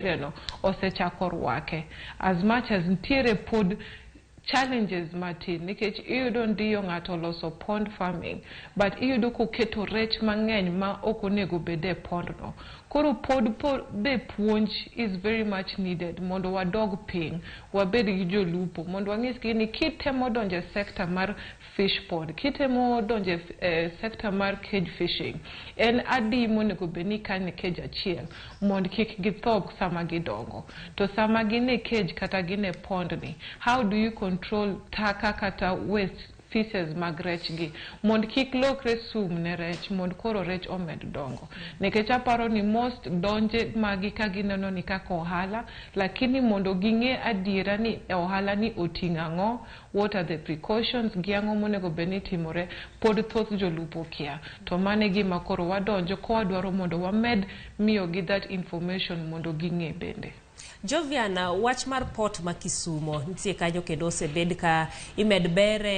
No osechako rwake, as much as ntiere pod challenges matin, nikech iyudo ndiyo ng'ato oloso pond farming, but iyudo koketo rech mang'eny ma ok onego bed e pond no. Koro pod be puonj is very much needed mondo wadog piny, wabed gi jolupo mondo wanyisgi ni kitemo donjo e sector mar fish pond, kitemo donjo e sector mar cage fishing, en adi monego bed ni ikano e cage achiel mondo kik githo sama gidongo? To sama gin e cage kata gin e pond ni, how do you control taka kata waste feces mag rech gi mondo kik lokre sum ne rech, mondo koro rech omed dongo? Nikech aparo ni most donje magi ka gineno ni kaka ohala, lakini mondo ging'e adiera ni e ohala ni oting'o ang'o, what are the precautions gi ang'o monego bed ni timore, pod thoth jolupo kia. To mano e gima koro wadonjo ka wadwaro mondo wamed miyogi that information mondo ging'e bende. Jovian, wach mar port ma Kisumo nitie kanyo kendo osebed ka imed bere.